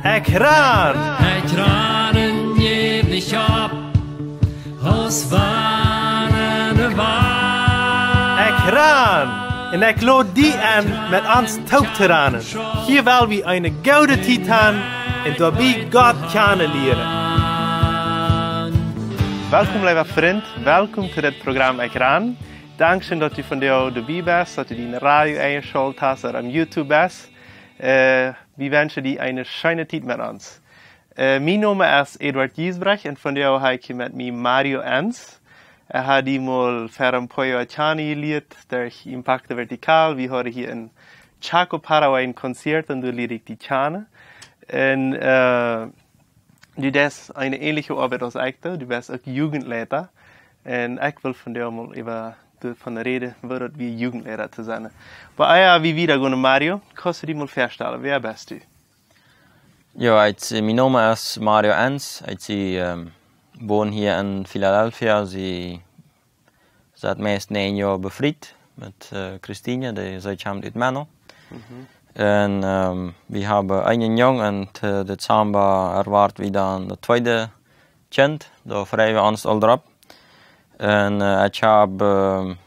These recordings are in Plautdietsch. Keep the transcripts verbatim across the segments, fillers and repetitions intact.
Ekj ran! Ekj ran en jäw nich opp, aus wann en de Wand. Ekj ran! Un ekj lod die en, met ons toop to ranen. Hia well wie eene goode Tiet han un doabie Gott kjanen lieren. Welkom, leewa Frint. Welkom to dit Program Ekj ran. Dankscheen, daut du vondoag doabie best, daut du dien Radio enjeschalt hast ooda aun YouTube best. Äh, wie wenschen die eene scheene Tiet met ons. Äh, mien Nomen es Eduard Giesbrecht un vondoag hab ekj hia met mie Mario Enns. Ekj hab dee mol ver een poa Joa kjanen jelieet, derch Impacto Vertical. Wie hauden hia en Chaco, Paraguay een Konzert un doa lieed ekj die kjanen. Un, äh, du deist eene änelje Oabeit aus ekj doo. Du best uk Jugendleiter. Un ekj well vondoag mol äwa, doavon räden, woo daut wia, Jugendleiter to sennen. Oba ea wie wieda gonen, Mario, kaust du die mol väastalen? Wäa best du? Jo, ekj, äh, mien Nomen es Mario Enns. Ekj, ähm, won hia en Philadelphia. Sie sitt meist näajen Joa befriet met, äh, Christine, dee, see kjemt ut Menno. Mhm. Un, ähm, wie haben eenen Jung un, äh, Dezamba erwoat wie dan daut tweede Kjint. Doa freien wie ons aul dropp. Un, äh, ekj hab, ähm,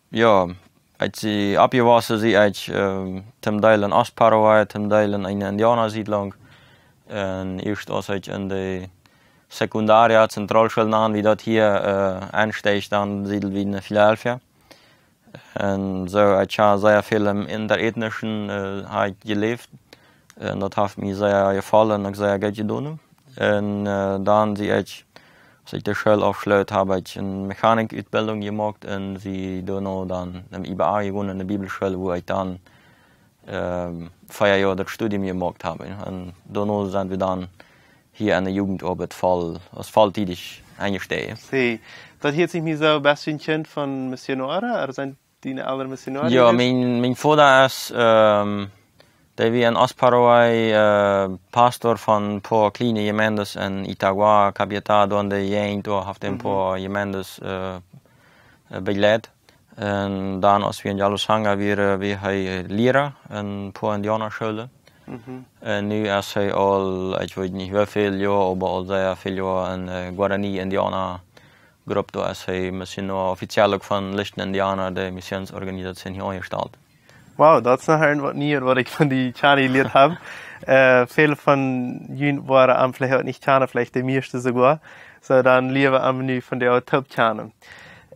jo, aus ekj oppjewossen sie, ekj, ähm, toom Deel en Ost-Paraguay, toom Deel en eene Indianersiedlung. Un ieescht aus ekj en de Sekundaria, Zentralschool, nand wie daut hia, äh, aunsteeg, dan siedeld wie en Philadelphia. Un soo, ekj hab sea väl em interethnischen, äh, hab ekj jeläft. Un daut haft mie sea jefollen un uk sea goot jedonen. Un, äh, dan sie ekj, aus ekj de School aufschloot, hab ekj eene Mechanikutbildung jemoakt un sie doano dan em I B A jegonen, en de Bibelschool, wua ekj dan, ähm, vea Joa daut Studium jemoakt hab. Un doano sent wie dan hia en de Jugendoabeit voll, aus volltiedich enjestegen. See, daut hieet sikj mie soo, best du een Kjint von Missionare, ooda sent diene Elren Missionare Jo, jewast? Mien, mien Voda es, ähm, dee wia en Ost-Paraguay, äh, Pastor von een poa kjliene Jemeenten en Itagua, Capiatá, doa en de Jäajent, doa haft hee een Mhm. poa Jemeenten, äh, äh, bejleit. Un dan, aus wie en Yalosanga wieren, wia hee Liera en een poa Indianerschoolen. Mhm. Un nu es hee aul, ekj weet nich woo väl Joa, oba aul sea väl Joa en, äh, Guarani Indianergrupp, doa es hee Missionoa, offiziell uk von Lichten Indianer, de Missionsorganisation, hia aunjestalt. Wow, daut es noch irjent waut Nieet, waut ekj von die kjanen jelieet hab. Äh, väle von junt woaren am veleicht uk nich kjanen, veleicht de mieeschte soogoa. Soo, dan lieren wie am nu vondoag toop kjanen.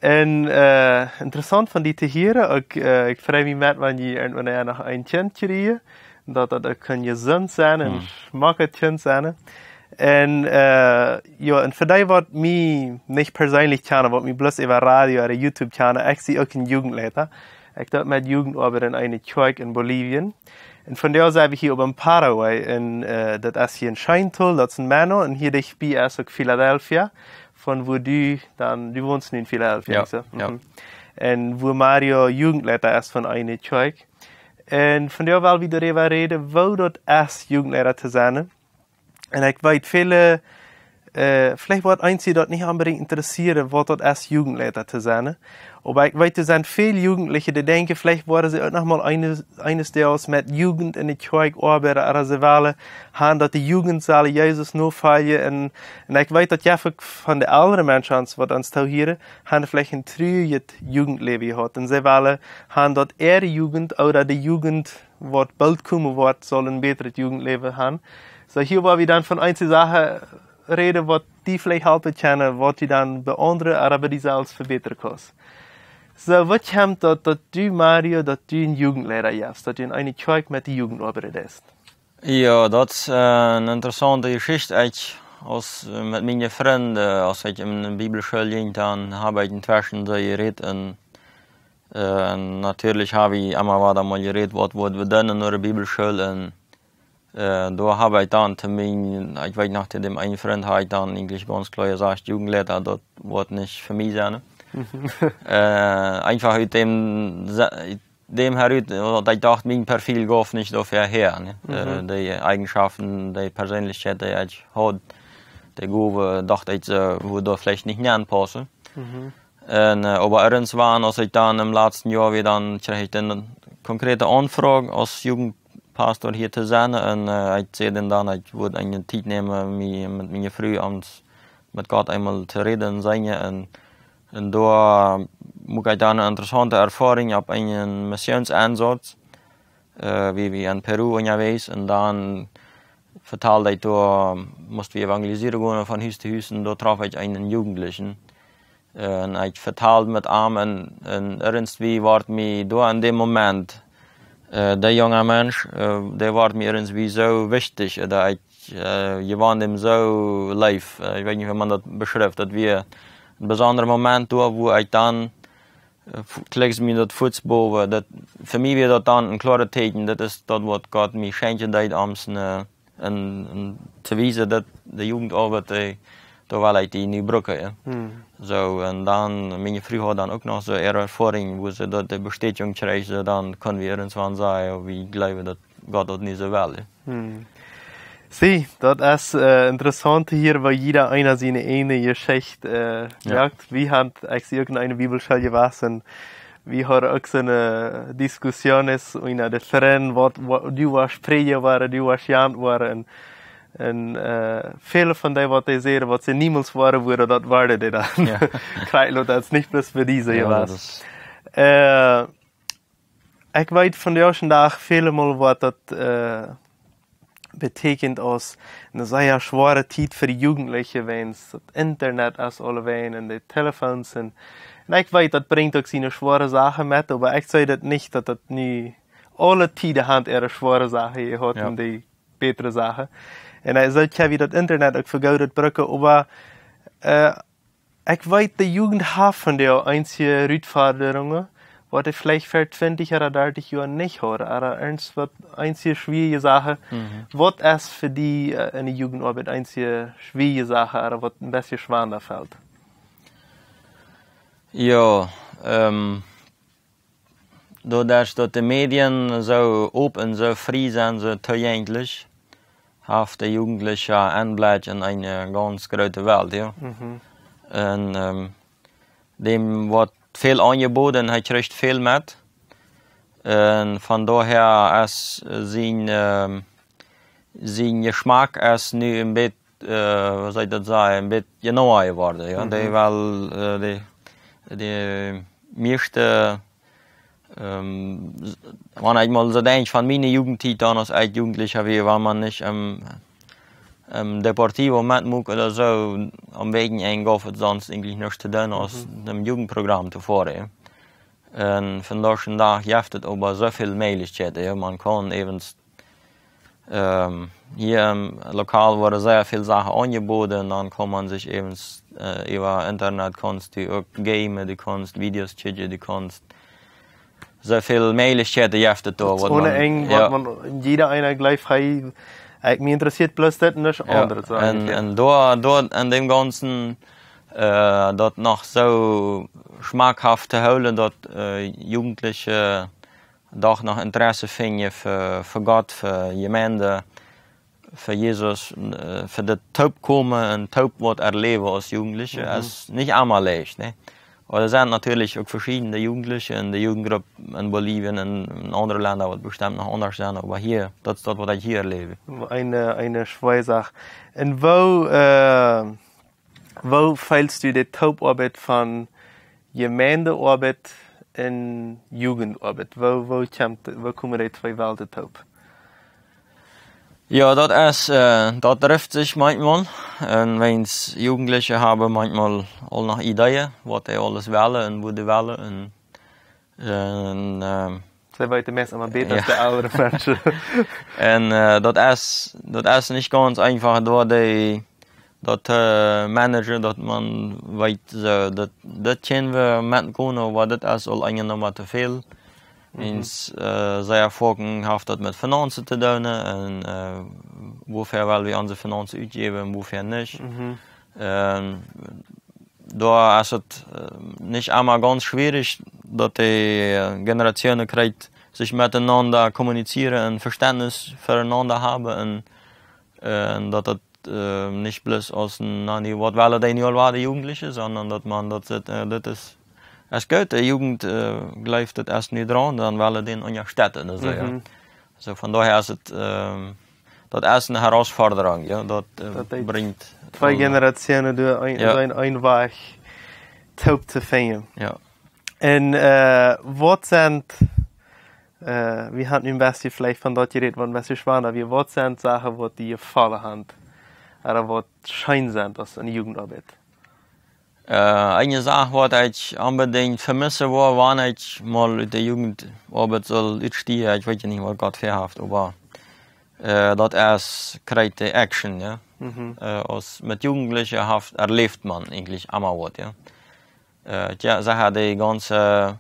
Un, äh, interessaunt von die to hieren. Uk, äh, ekj frei mie met, wan jie irjentwanea noch een Kjint kjrieen. Daut daut uk kaun jesunt sennen un Hm. schmocket Kjint sennen. Un, äh, jo, un fa dee, waut mie nich perseenlich kjanen, waut mie bloos äwa Radio ooda YouTube kjanen, ekj sie uk een Jugendleiter. Ekj doo met Jugendoabeit en eene Kjoakj en Bolivien. Un vondoag sent wie hia opp en Paraguay. Un, äh, daut es hia en Schentol, daut es en Menno. Un hia dichtbie es uk Philadelphia, von wua du dan, du wonst nu en Philadelphia, Jo, nich soo? jo. Mhm. Un wua Mario Jugendleiter es von eene Kjoakj. Un vondoag well wie doaräwa räden, woo daut es, Jugendleiter to sennen. Un ekj weet, väle, äh, veleicht woat eenje daut nich onbedinjt interessieren, waut daut es, Jugendleiter to sennen. Oba ekj weet, doa sent väl Jugendliche, dee denkjen, veleicht woaren see uk noch mol eenes, eenes Doages met Jugend en de Kjoakj oabeiden, ooda see wellen han, daut de Jugend saul Jesus nofoljen. Un, un ekj weet, daut je uk von de elre Menschen, waut ons toohieren, han veleicht een truajet Jugendläwen jehaut. Un see wellen han, daut äare Jugend ooda de Jugend, waut boolt komen woat, saul een bätret Jugendläwen han. Soo, hia woa wie dan von eenje Sachen räden, waut die veleicht halpen kjennen, waut du dan bie aundre, ooda bie die selfst vebätren kaust. Soo, woo kjemt daut, daut du, Mario, daut du een Jugendleiter best, daut du en eene Kjoakj met de Jugend oabeiden deist? Jo, daut es, äh, eene interessaunte Jeschicht. Ekj, aus, äh, met miene Frind, aus ekj en de Bibelschool jinkj, dan hab ekj entweschen soo jerät un, äh, natieedlich hab ekj emma wada mol jerät, waut wudden wie doonen no de Bibelschool un, äh, doa hab ekj dan to mien, ekj weet noch, to däm eenen Frint hab ekj dan eejentlich gaunz kloa jesajcht, Jugendleiter, daut woat nich fa mie sennen. Mhm. Äh, eefach ut däm, sa-, däm herut, daut ekj docht, mien Profil jeef nich doafäa häa, nä? Äh, Mhm. de Eejenschoften, de Perseenlichkjeit, dee ekj haud, de Gowen, docht ekj, see wudd doa veleicht nich nenpaussen. Mhm. Un, äh, oba irjentwan, aus ekj dan em latsten Joa wia, dan kjrieech ekj eene konkrete Aunfroag aus Jugend-, Pastor hia to sennen. Un ekj säd dan, ekj wudd eene Tiet nämen, mie met miene Fru ons met Gott eemol to räden un sennen. Un, un doa muak ekj dan eene interessaunte Erfoarunk opp eenen Missionseinsatz, wia wie en Peru unjawäajes. Un dan vetald ekj, doa must wie evangelisieren gonen von Hus to Hus, un doa trof ekj eenen Jugendlichen. Un ekj vetald met am un, un irjentwie wort mie doa en däm Moment, de junge Mensch, dee wort mie irjentwie soo wichtich, daut ekj, ekj wort am soo leef. Ekj weet nich, woo maun daut beschrift. Daut wia een besondra Moment doa, wua ekj dan kjlikjt mie daut fuats bowen. Daut, fa mie wia daut dan een kloaret Tieekjen, daut es daut, waut Gott mie schenkjen deed, om to wiesen, daut de Jugendoabeit, doa well ekj dee nu brucken, jo. Soo, un dan, miene Fru haud dan uk noch soo äare Erfoarunk, wua see daut de Bestätigung kjrieech, soo dan kunnen wie irjentwan sajen, wie jleewen, daut Gott daut nu soo well, jo. See, daut es interessaunt hia, woo jieda eena siene ieejne Jeschicht moakt. Wie han, ekj sie uk en eene Bibelschool jewast, wie hauden uk soone Diskussionen unja de Frind, waut, du woascht Prädja woaren, du woascht Jant woaren. Un väle von dee, waut dee säden, waut see niemols woaren wudden, daut worden dee dan. Krakjt daut es nich bloos fa dise jewast. Ekj weet, vondoag dän Dach välemol woat daut betieekjent aus eene sea schwoare Tiet fa de Jugendliche, wäajens daut Internet es aulewäajen un de Telefons un, un ekj weet, daut brinjt uk siene schwoare Sachen met, oba ekj saj daut nich, daut daut nu aule Tieden haft äare schwoare Sachen jehaut un de bätre Sachen. Un soo kjenn wie daut Internet uk fa Goodet brucken, oba ekj weet, de Jugend haft vondoag eenje Rutfodrungen, waut dee veleicht ver twintich ooda dartich Joa nich hauden, ooda eenje schwierje Sachen. Waut es fa die en de Jugendoabeit eenje schwierje Sachen, ooda waut een bät schwanda felt? Jo, doaderch daut de Medien soo op un soo frie sent, soo toojänkjlich, haft de Jugendliche Enblekj en eene gaunz groote Welt, jo. Un däm woat väl aunjeboden, hee kjricht väl met. Un von doahäa es sien, sien Jeschmak es nu een bät, woo saul ekj daut sajen, een bät jenaua jeworden, jo. Dee well, de, de mieeschte, wan ekj mol soo denkj von miene Jugendtiet dan, aus ekj Jugendlicha wia, wan maun nich em Deportivo metmuak ooda soo, aum Wäajenenj gauf et sonst eejentlich nuscht to doonen, aus em Jugendprogram to foaren. Un vondoag dän Dach jeft et oba soo väl Mäajlichkjeiten, jo. Maun kaun äwent hia em Lokal woaren sea väl Sachen aunjeboden, un dan kaun maun sikj äwent äwa Internet, kaunst du uk gamen, du kaunst Videos kjikjen, du kaunst, soo väl Mäajlichkjeiten jeft et doa, waut maun, waut maun, jieda eena jleeft, hee, ekj, mie interessieet bloos dit un nuscht aundret, saj ekj. Un doa, doa en däm gaunzen, daut noch soo schmackhaft to hoolen, daut Jugendliche doch noch Interesse finjen fa, fa Gott, fa Jemeent, fa Jesus, fa daut Toopkomen un toop waut erläwen aus Jugendliche, es nich emma leicht, nä? Oba doa sent natieelich uk veschiedne Jugendliche en de Jugendgrupp en Bolivien un en aundre Lenda, waut bestemt noch aundasch sent, oba hia, daut es daut, waut ekj hia erläw. Eene, eene schwoare Sach. Un woo, woo feelst du de Toopoabeit von Jemeenteoabeit un Jugendoabeit? Woo, woo kjemt, woo komen dee twee Welten toop? Jo, daut es, daut drift sikj maunchmol. Un wäajens Jugendliche haben maunchmol aul noch Ideeen, waut dee aules wellen un woo dee wellen. Un, un See weeten meist emma bäta aus de aundre Menschen. Un daut es, daut es nich gaunz eenfach, doa dee, daut to managen, daut maun weet, soo, daut, daut kjenn wie metgonen, oba daut es aul eene Numma to väl. Wäajens sea foaken haft daut met Finanzen to doonen un woofäa well wie onse Finanzen utjäwen un woofäa nich. Doa es et nich emma gaunz schwierich, daut de Generationen kjrieen, sikj metenaunda kommunizieren un Vestentnis fa enaunda haben un, un daut daut nich bloos aus een, na, nu, waut wellen dee nu aul woaren, Jugendliche, sonda daut maun daut sajcht, dit es, es goot, de Jugend jleeft, daut es nu draun, dan well wie dän unjastetten, soo, jo. So von doaher es et, ähm, daut es eene Herausforderung, jo, daut, äh, daut dee brinjt twee Generationen doa een, jo, een, een Wajch toop to finjen. Jo. Un, äh, waut sent, äh, wie haben nu een bät veleicht von daut jerät, waut een bät schwoa wia, waut sent Sachen, waut die jefollen haben, ooda waut scheen sent aus eene Jugendoabeit? Äh, eene Sach, waut ekj onbedinjt vemissen wudd, wan ekj mol ut de Jugendoabeit sull utstiejen, ekj weet jo nich, waut Gott väahaft, oba, äh, daut es krakjt de Action, jo. Mhm. Äh, aus met Jugendliche haft, erläft maun eejentlich emma waut, jo. Äh, jo, see haben de gaunze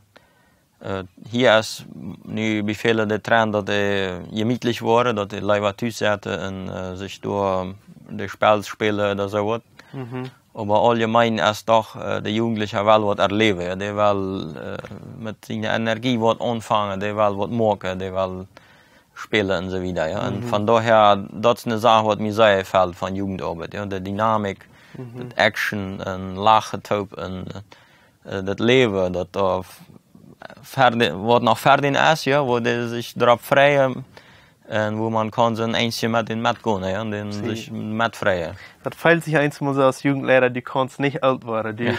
Äh, hia es nu bie väle de Trend, daut dee jemietlich woaren, daut dee leewa tus sitten un, äh, sikj doa de Spels spälen ooda soo waut. Mhm. Oba auljemeen es doch, äh, de Jugendliche well waut erläwen, jo. Dee well, äh, met siene Energie waut aunfangen, dee well waut moaken, dee well spälen un soo wieda, jo. Un, mhm, von doaher, daut es eene Sach, waut mie sea jefelt von Jugendoabeit, jo. De Dynamik, mhm, daut Action un Lachen toop un, äh, daut Läwen, daut doa ver dän, waut noch ver dän es, jo, wua dee sikj doaropp freien un wua maun kaun soo een bät met dän metgonen, jo, un dän, sie, sikj metfreien. Daut feelt sikj eemol soo aus Jugendleiter, du kaust nich oolt woaren, du, jo,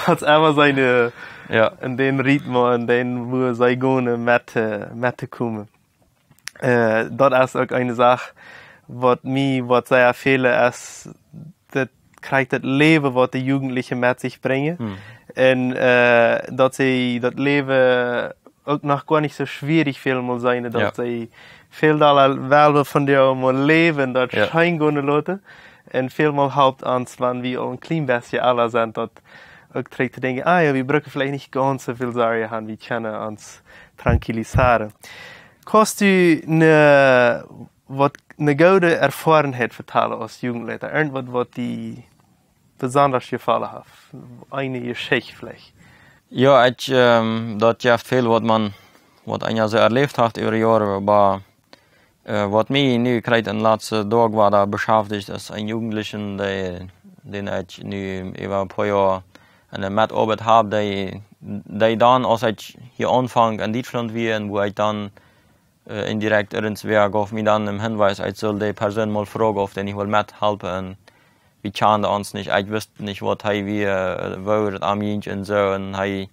hast emma soo een, jo, en dän Rhythmus, en dän, wua see gonen, met, äh, mettokomen. Äh, daut es uk eene Sach, waut mie, waut sea fält, es daut, krakjt daut Läwen, waut de Jugendliche met sikj brinjen. Hm. Un, äh, daut see daut Läwen uk noch goanich soo schwierich väl mol seenen, daut, jo, see väl dolla wellen von dee mol läwen, daut, jo, scheen gonen loten. Un väl mol halpt ons, wan wie aul een kjlien bät ella sent, daut uk trigj to denkjen, ah jo, wie brucken veleicht nich gaunz soo väl Sorjen haben, wie kjennen ons tranquilizeren. Kaust du eene, waut, eene goode Erfoarenheit vetalen aus Jugendleiter? Irjentwaut, waut die besonda jefollen haft? Eene Jeschicht veleicht? Jo, ekj, ähm, daut jeft väl, waut maun, waut eena soo erläft haft äwa de Joaren, oba Äh, waut mie nu krakjt en latste Doag wada beschäftigt, es een Jugendlichen, dee, dän ekj nu äwa een poa Joa enne Metoabeit hab, dee, dee dan, aus ekj hia aunfunk en Dietschlaunt wia, un wua ekj dan, äh, indirekt irjentwäa jeef mie dan een Hinweis, ekj sull dee Persoon mol froagen, auf dee nich well methalpen, un wie kjanden ons nich, ekj wist nich, waut hee wia, äh, woo daut aunjinkj un soo, un hee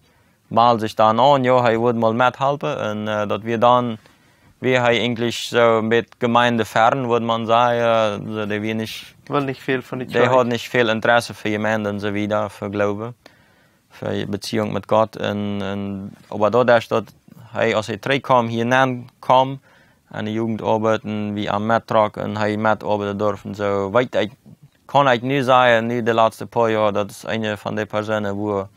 meld sikj dan aun, jo, hee wudd mol methalpen. Un, äh, daut wia dan, wia hee eejentlich soo een bät gemeindefern, wudd maun sajen. Äh, soo, dee wia nich, well nich väl von de Kjoakj, dee haud nich väl Interesse fa Jemeent un soo wieda, fa Gloowen, fa Beziehung met Gott. Un, un, oba doaderch, daut hee, aus hee trigjkjeem, hia nenn kjeem, aun de Jugendoabeit, un wie am mettrocken, un hee metoabeiden durft, soo, weet ekj, kaun ekj nu sajen, nu de latste poa Joa, daut es eene von de Persoonen, wua,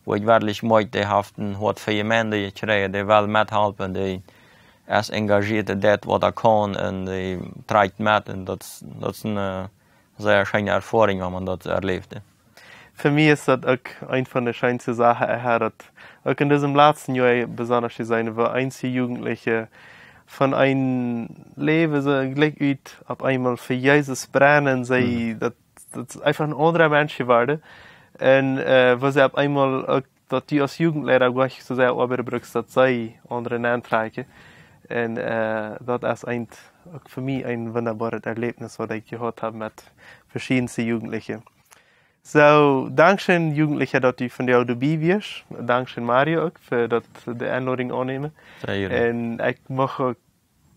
wua ekj werkjlich moakj, dee haft een Hoat fa Jemeent jekjräajen, dee well methalpen, dee es engagiert, dee deit, waut hee kaun, un dee trigjt met, un daut es, daut es eene, äh, sea scheene Erfoarunk, wan maun daut erläft, jo. Fa mie es daut uk eene von de scheenste Sachen, ekj hab daut uk en disem latsten Joa besonda jeseenen, wua eenje Jugendliche von een Läwen soo jlikj ut opp eemol fa Jesus brennen, see, mhm, daut, daut es eefach een aundra Mensch jeworden. Un, äh, wua see opp eemol uk, daut du aus Jugendleiter goanich soo sea oabeiden brukst, daut see aundre auntrakjen. Un, äh, daut es eent, uk fa mie een wundaboaret Erläwnis, waut ekj jehaut hab met veschiedenste Jugendliche. Soo, dankscheen, Jugendlicha, daut du vondoag doabie wieescht. Dankscheen, Mario, uk, fa daut, de Enlodunk aunnämen. Sea jieren. Un ekj mucht uk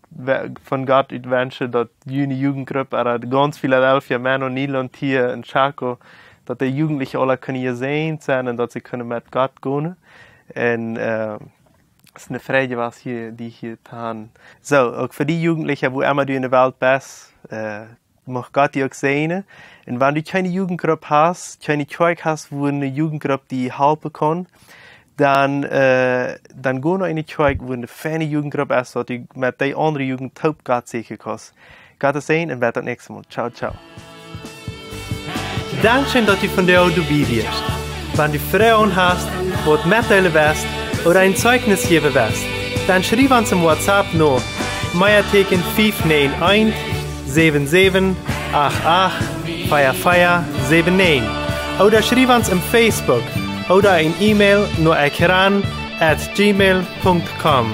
we-, von Gott ut wenschen, daut june Jugendgrupp, ooda gaunz Philadelphia, Menno, Nilo un Tia un Chaco, daut de Jugendliche aula kjennen jesäajent sennen un daut see kjennen met Gott gonen. Un, äh, et es eene Freid jewast hia, die hia to haben. Soo, uk fa dee Jugendliche, wua emma du en de Welt best, äh, mucht Gott die uk säajnen. Un wan du kjeene Jugendgrupp hast, kjeene Kjoakj hast, wua eene Jugendgrupp die halpen kaun, dan, äh, dan go no eene Kjoakj, wua eene feine Jugendgrupp es, daut du met dee aundre Jugend toop Gott sieekjen kaust. Gott säajnen un bat daut näakjste Mol. Ciao, ciao. Dankscheen, daut du vondoag doabie wieescht. Wan du Froagen hast, waut metdeelen west ooda een Zeichnis jäwen west, dan schriew ons em WhatsApp no, Meateeken fief näajen eent, säwen säwen, acht acht, vea vea, säwen näajen. Ooda schriew ons em Facebook ooda een E-Mail no ekran at gmail punkt com.